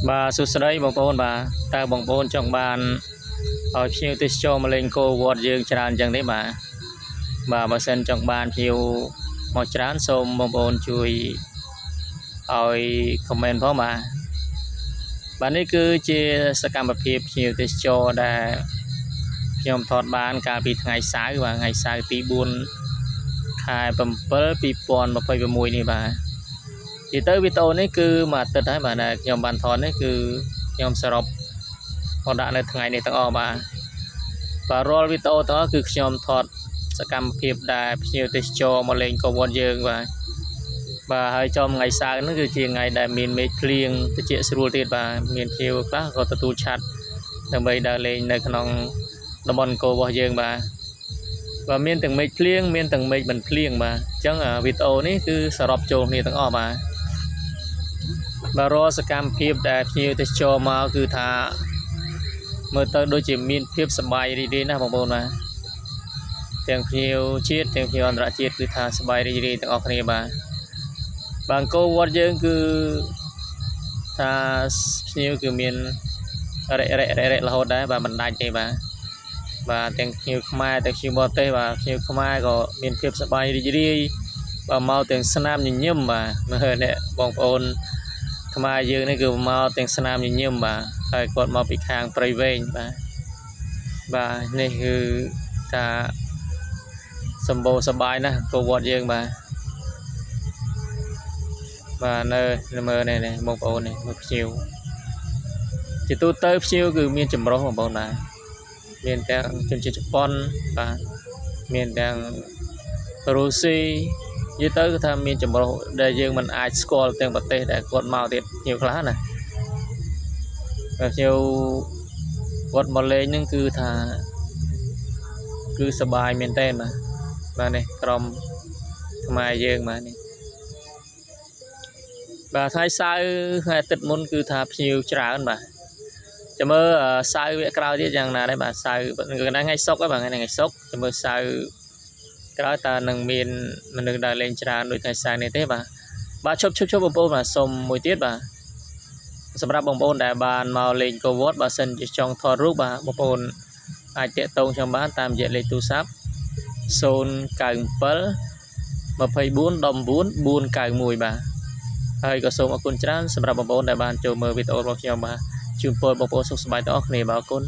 បាទសួស្តីបងប្អូនបាទតើបងប្អូនចង់បានឲ្យភ្ញៀវទេសចរមកលេងគោវត្តយើងច្រើនអញ្ចឹងទេបាទបាទបើសិនចង់បានភ្ញៀវមកច្រើនសូមបងប្អូនជួយឲ្យ comment ផងបាទបាទនេះគឺជាសកម្មភាពភ្ញៀវទេសចរដែលខ្ញុំថតបានកាលពីថ្ងៃសៅរ៍បាទថ្ងៃសៅរ៍ទី4ខែ7 2026នេះបាទនិយាយទៅវីដេអូនេះគឺមួយអាទិត្យហើយបាទដែលខ្ញុំបានថតនេះគឺខ្ញុំសរុបមកដាក់នៅថ្ងៃនេះទាំងអស់បាទបាទរាល់វីដេអូទាំងអស់គឺខ្ញុំថតសកម្មភាពដែលភ្ញៀវទេសចរមកលេងកោវត្តយើងបាទបាទហើយចំថ្ងៃសៅរ៍ហ្នឹងគឺជាថ្ងៃដែលមានមេឃភ្លៀងត្រជាក់ស្រួលទៀតបាទមានភ្ញៀវខ្លះក៏ទទួលឆ័ត្រដើម្បីដើរលេងនៅក្នុងតំបន់អង្គររបស់យើងបាទបាទមានទាំងមេឃភ្លៀងមានទាំងមេឃមិនភ្លៀងបាទអញ្ចឹងវីដេអូនេះគឺសរុបចូលគ្នាទាំងអស់បាទបាទរាល់សកម្មភាពដែលភ្ញៀវទេសចរមកគឺថាមើលទៅដូចជាមានភាពសប្បាយរីករាយណាស់បងប្អូនបាទទាំងភ្ញៀវជាតិទាំងភ្ញៀវអន្តរជាតិគឺថាសប្បាយរីករាយទាំងអស់គ្នាបាទបាទអង្គរវត្តយើងគឺថាភ្ញៀវគឺមានរិរិរិរិរហូតដែរបាទមិនដាច់ទេបាទបាទទាំងភ្ញៀវខ្មែរទាំងភ្ញៀវបរទេសបាទភ្ញៀវខ្មែរក៏មានភាពសប្បាយរីករាយបាទមកទាំងស្នាមញញឹមបាទមើលនេះបងប្អូនខ្មែរយើងនេះគឺមកទាំងស្នាមញញឹមបាទហើយគាត់មកពីខាងព្រៃវែងបាទបាទនេះគឺថាសម្បូរសប្បាយណាស់គោវត្តយើងបាទបាទនៅមើលនេះបងប្អូននេះមើលភ្ញៀវជាទូទៅភ្ញៀវគឺមានចម្រុះបងប្អូនបាទមានទាំងជនជាតិជប៉ុនបាទមានទាំងរុស្ស៊ីនិយាយទៅគឺថាមានចម្រុះដែលយើងមិនអាចស្គាល់ទាំងប្រទេសដែលគាត់មកទៀតភ្ញៀវខ្លះណាភ្ញៀវគាត់មកលេងហ្នឹងគឺថាគឺសប្បាយមែនតើបាទបាទនេះក្រុមខ្មែរយើងបាទនេះបាទថ្ងៃសៅរ៍ថ្ងៃអាទិត្យមុនគឺថាភ្ញៀវច្រើនបាទចាំមើលសៅរ៍វគ្គក្រោយទៀតយ៉ាងណាដែរបាទសៅរ៍គឺថ្ងៃសុក្របាទថ្ងៃសុក្រចាំមើលសៅរ៍ក្រោយតើនឹងមានមនុស្សដើរលេងច្រើនដូចថ្ងៃសៅរ៍នេះទេបាទបាទឈប់ឈប់ឈប់បងប្អូនបាទសុំមួយទៀតបាទសម្រាប់បងប្អូនដែលបានមកលេងកវត្តបើសិនជាចង់ថតរូបបាទបងប្អូនអាចតាក់ទងខ្ញុំបានតាមរយៈលេខទូរស័ព្ទ097 24 19 491បាទហើយក៏សូមអរគុណច្រើនសម្រាប់បងប្អូនដែលបានចូលមើលវីដេអូរបស់ខ្ញុំបាទជូនពរបងប្អូនសុខសប្បាយទាំងអស់គ្នាបាទអរគុណ។